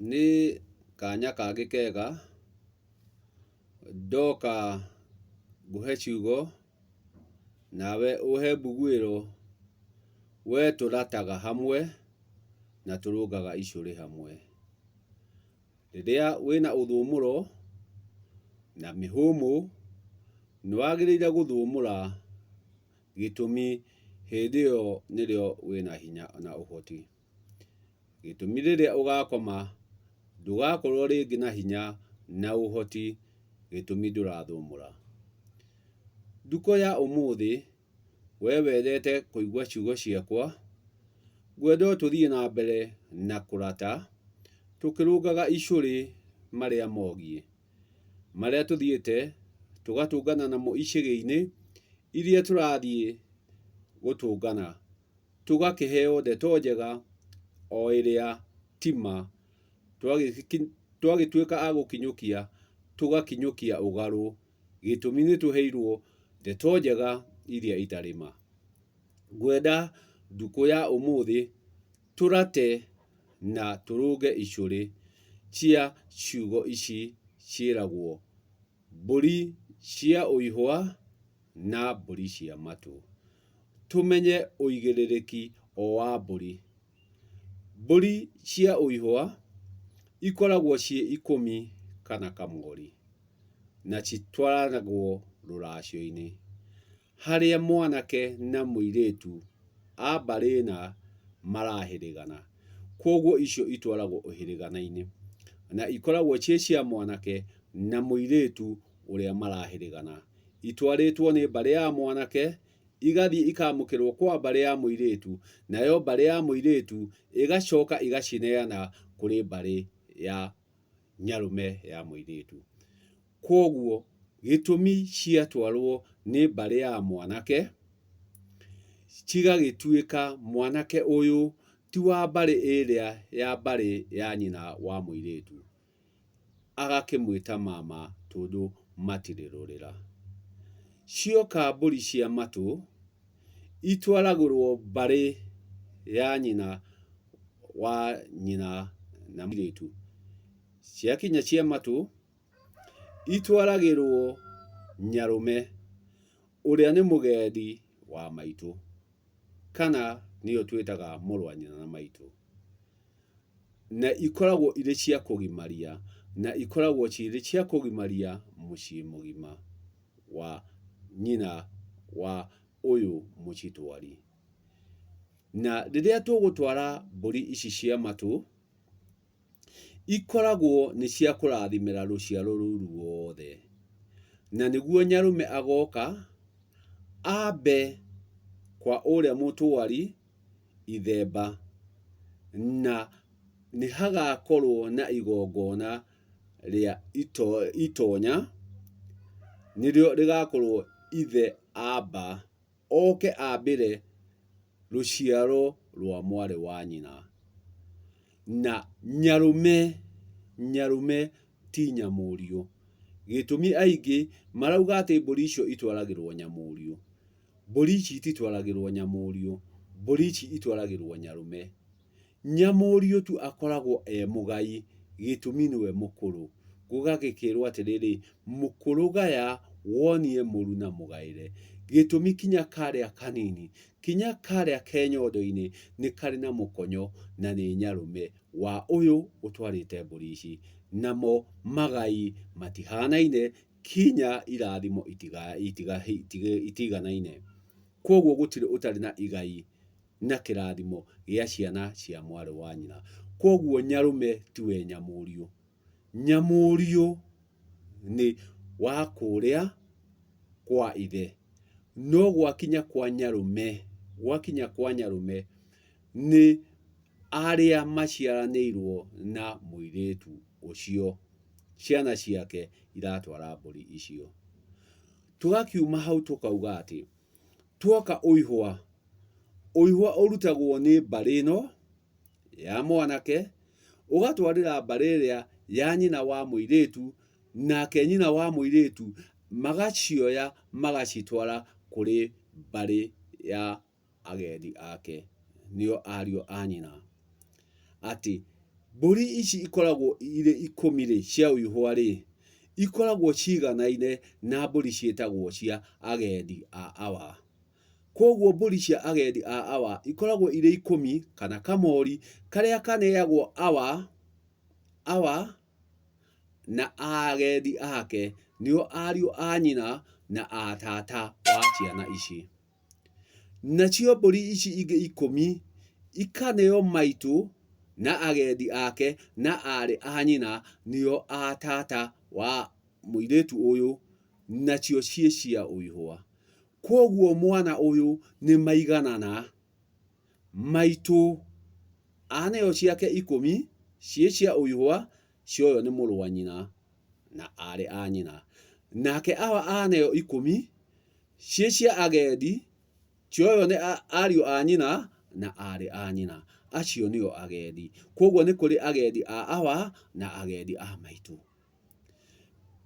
Nĩ kanya kangĩ kega ndoka ngũhe ciugo nawe ũhe mbuguĩro, we tũrataga hamwe na tũrũngaga icũrĩ hamwe. Rĩrĩa wĩna ũthũmũro na mĩhũmũ, nĩwagĩrĩire gũthũmũra gĩtũmi hĩndĩ ĩyo nĩrĩo wĩna hinya na ũhoti. Gĩtũmi rĩrĩa ũgakoma ndũgakorwo rĩngĩ na hinya na ũhoti gĩtũmi ndũrathũmũra. Ndukũ ya ũmũthĩ we wendete kũigua ciugo ciakwa, ngwenda o tũthiĩ na mbere na kũrata tũkĩrũngaga icũrĩ marĩa mogiĩ, marĩa tũthiĩte tũgatũngana namo icĩgĩ-inĩ iria tũrathiĩ gũtũngana. Tũgakĩheo ndeto njega o ĩrĩa ti ma, twagĩtuĩka a gũkinyũkia, tũgakinyũkia ũgarũ, gĩtũmi nĩ tũheirwo ndeto njega iria itarĩ ma. Ngwenda ndukũ ya ũmũthĩ tũrate na tũrũnge icũrĩ cia ciugo ici ciĩragwo mbũri cia ũihwa na mbũri cia matũ. Tũmenye ũigĩrĩrĩki o wa mbũri. Mbũri cia ũihwa ikoragwo ciĩ ikũmi kana kamori na citwaragwo rũracio-inĩ harĩa mwanake na mũirĩtu a mbarĩ na marahĩrĩgana. Kwoguo icio itwaragwo ũhĩrĩgana-inĩ na ikoragwo ciĩ cia mwanake na mũirĩtu ũrĩa marahĩrĩgana. Itwarĩtwo nĩ mbarĩ ya mwanake, igathiĩ ikamũkĩrwo kwa mbarĩ ya mũirĩtu, nayo mbarĩ ya mũirĩtu ĩgacoka ĩgacineana kũrĩ mbarĩ ya nyarũme ya mũirĩtu. Kwoguo gĩtũmi ciatwarwo nĩ mbarĩ ya mwanake, cigagĩtuĩka mwanake ũyũ ti wa mbarĩ ĩrĩa ya mbarĩ ya nyina wa mũirĩtu. Agakĩmwĩta mama tondũ matirĩ rũrĩra. Cioka mbũri cia matũ, itwaragĩrwo mbarĩ ya nyina wa nyina na mũirĩtu. Ciakinya cia matũ, itwaragĩrwo nyarũme ũrĩa nĩ mũgendi wa maitũ, kana nĩyo twĩtaga mũrũ wa nyina na maitũ. Na ikoragwo irĩ cia kũgimaria, na ikoragwo cirĩ cia kũgimaria mũciĩ mũgima wa nyina wa ũyũ mũcitwari. Na rĩrĩa tũgũtwara mbũri ici cia matũ, ikoragwo nĩ cia kũrathimĩra rũciaro rũu ruothe. Na nĩguo nyarũme agoka, ambe kwa ũrĩa mũtwari ithemba, na nĩ hagakorwo na igongona rĩa itonya, nĩrĩo rĩgakorwo ithe amba, oke ambĩre rũciaro rwa mwarĩ wa nyina. Na nyarũme, nyarũme ti nyamũriũ. Gĩtũmi aingĩ marauga atĩ mbũri icio itwaragĩrwo nyamũriũ. Mbũri ici ititwaragĩrwo nyamũriũ, mbũri ici itwaragĩrwo nyarũme. Nyamũriũ tu akoragwo e mũgai, gĩtũmi nĩwe mũkũrũ. Gũgagĩkĩrwo atĩrĩrĩ, mũkũrũ gaya wonie mũruna mũgaĩre. Gĩtũmi kinya karĩa kanini, kinya karĩa ke nyondo-inĩ nĩ karĩ na mũkonyo na nĩ nyarũme wa ũyũ ũtwarĩte mbũri ici. Namo magai matihanaine kinya irathimo itiganaine. Kwoguo gũtirĩ ũtarĩ na igai na kĩrathimo gĩa ciana cia mwarĩ wa nyina. Kwoguo nyarũme tiwe nyamũriũ. Nyamũriũ nĩ wa kũrĩa kwa ithe. No gwakinya kwa nyarũme, gwakinya kwa nyarũme nĩ arĩa maciaranĩirwo na mũirĩtu ũcio, ciana ciake iratwara mbũri icio. Tũgakiuma hau tũkauga atĩ, tuoka ũihwa, ũihwa ũrutagwo nĩ mbarĩ ĩno ya mwanake, ũgatwarĩra mbarĩ ĩrĩa ya nyina wa mũirĩtu, nake nyina wa mũirĩtu magacioya magacitwara kũrĩ mbarĩ ya agendi ake, nĩo ariũ a nyina, atĩ Mbũri ici ikoragwo irĩ ikũmi-rĩ, cia ũihwa-rĩ, ikoragwo ciganaine na mbũri ciĩtagwo cia agendi a awa. Kwoguo mbũri cia agendi a awa ikoragwo irĩ ikũmi kana kamori karĩa kaneagwo awa, awa na agendi ake nĩo ariũ a nyina na a tata wa ciana ici. Nacio mbũri ici ingĩ ikũmi ikaneo maitũ na agendi ake na aarĩ a nyina nĩo a tata wa mũirĩtu ũyũ, nacio ciĩ cia ũihwa. Kwoguo mwana ũyũ nĩ maiganana, maitũ aneo ciake ikũmi ciĩ cia ũihwa, cioywo nĩ mũrũ wa nyina na aarĩ a nyina. Nake awa aneo ikũmi ciĩ cia agendi, cioywo nĩ ariũ a nyina na aarĩ a nyina. Acio nĩo agendi. Kwoguo nĩ kũrĩ agendi a awa na agendi a maitũ.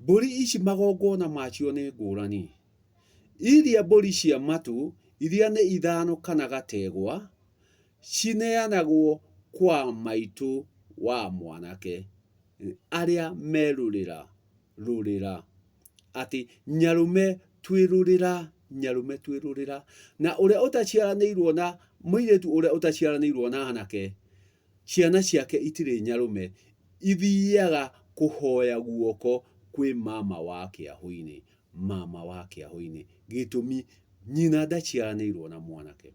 Mbũri ici magongona macio nĩ ngũrani. Iria mbũri cia matũ iria nĩ ithano kana gategwa, cineanagwo kwa maitũ wa mwanake arĩa me rũrĩra, rũrĩra. Atĩ nyarũme twĩ rũrĩra, nyarũme twĩ rũrĩra. Na ũrĩa ũtaciaranĩirwo na mũirĩtu ũrĩa ũtaciaranĩirwo na anake, Ciana ciake itirĩ nyarũme ithiaga kũhoya guoko kwĩ mama wa kĩahũinĩ, mama wa kĩahũinĩ. Gĩtũmi nyina ndaciaranĩirwo na mwanake.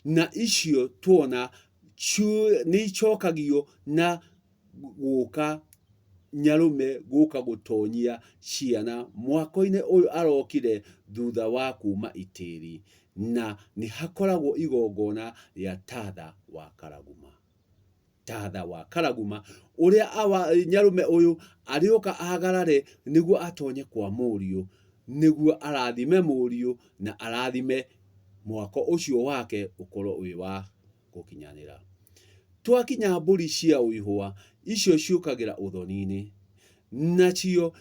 Na icio tuona nĩ icokagio na gũka nyarũme gũka gũtonyia ciana mwako-inĩ ũyũ arokire thutha wa kuma itĩri, na nĩ hakoragwo igongona rĩa tatha wa karaguma. Tatha wa karaguma ũrĩa awa, nyarũme ũyũ arĩũka agarare nĩguo atonye kwa mũriũ, nĩguo arathime mũriũ na arathime mwako ũcio wake ũkorwo wĩ wa gũkinyanĩra. Twakinya mbũri cia ũihũa, icio ciũkagĩra ũthoni-inĩ. Nacio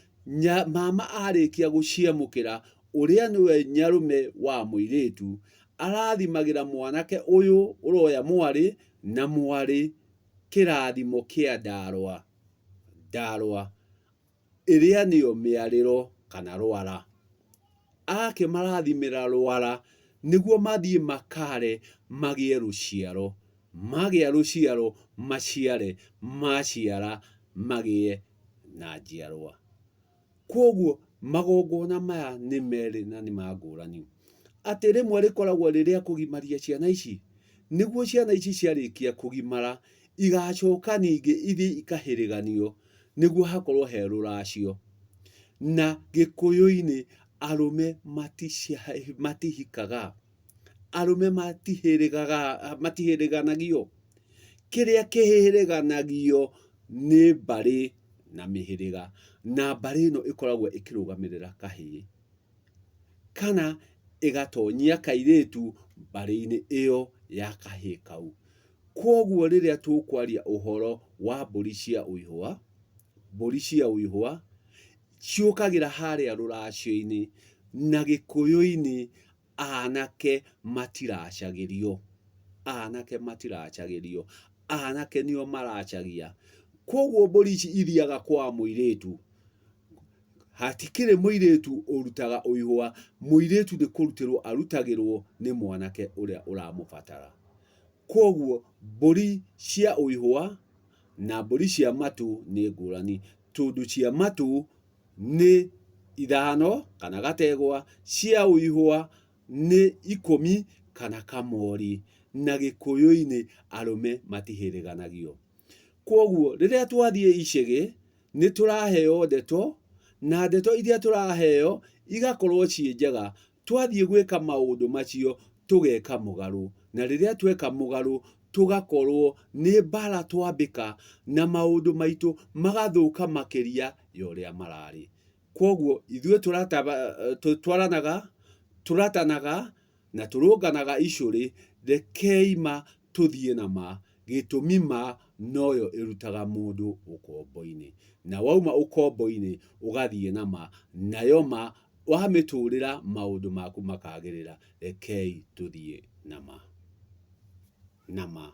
mama arĩkia gũciamũkĩra, ũrĩa nĩwe nyarũme wa mũirĩtu, arathimagĩra mwanake ũyũ ũroya mwarĩ na mwarĩ kĩrathimo kĩa ndarwa, ndarwa. ĩrĩa nĩyo mĩarĩro kana rwara. Agakĩmarathimĩra rwara nĩguo mathiĩ makare magĩe rũciaro. Magĩa rũciaro maciare, maciara magĩe na njiarwa. Kwoguo magongona maya nĩ merĩ na nĩ ma ngũrani. Atĩ rĩmwe rĩkoragwo rĩ rĩa kũgimaria ciana ici, nĩguo ciana ici ciarĩkia kũgimara igacoka ningĩ ithiĩ ikahĩrĩganio nĩguo hakorwo he rũracio. Na gĩkũyũ-inĩ arũme matihikaga, arũme matihĩrĩgaga, matihĩrĩganagio. Kĩrĩa kĩhĩrĩganagio nĩ mbarĩ na mĩhĩrĩga, na mbarĩ ĩno ĩkoragwo ĩkĩrũgamĩrĩra kahĩĩ kana ĩgatonyia kairĩtu mbarĩ-inĩ ĩyo ya kahĩĩ kau. Kwoguo rĩrĩa tũkwaria ũhoro wa mbũri cia ũihũa, mbũri cia ũihũa ciũkagĩra harĩa rũracio-inĩ, na gĩkũyũ-inĩ anake matiracagĩrio, anake matiracagĩrio, anake nĩo maracagia. Kwoguo mbũri ici ithiaga kwa mũirĩtu, hatikĩrĩ mũirĩtu ũrutaga ũihũa, mũirĩtu nĩ kũrutĩrwo arutagĩrwo nĩ mwanake ũrĩa ũramũbatara. Kwoguo mbũri cia ũihũa na mbũri cia matũ nĩ ngũrani, tondũ cia matũ nĩ ithano kana gategwa, cia ũihũa nĩ ikũmi kana kamori, na gĩkũyũ-inĩ arũme matihĩrĩganagio. Kwoguo rĩrĩa twathiĩ icĩgĩ, nĩ tũraheo ndeto, na ndeto iria tũraheo igakorwo ciĩ njega. Twathiĩ gwĩka maũndũ macio tũgeka mũgarũ, na rĩrĩa tweka mũgarũ tũgakorwo nĩ mbara twambĩka na maũndũ maitũ magathũka makĩria ya ũrĩa mararĩ. Kwoguo ithuĩ tũtwaranaga, tũratanaga na tũrũnganaga icũrĩ, rekei ma tũthiĩ na ma, gĩtũmi ma noyo ĩrutaga mũndũ ũkombo-inĩ. Na wauma ũkombo-inĩ ũgathiĩ na ma, nayo ma wamĩtũrĩra maũndũ maku makagĩrĩra. Rekei tũthiĩ na ma. Na ma.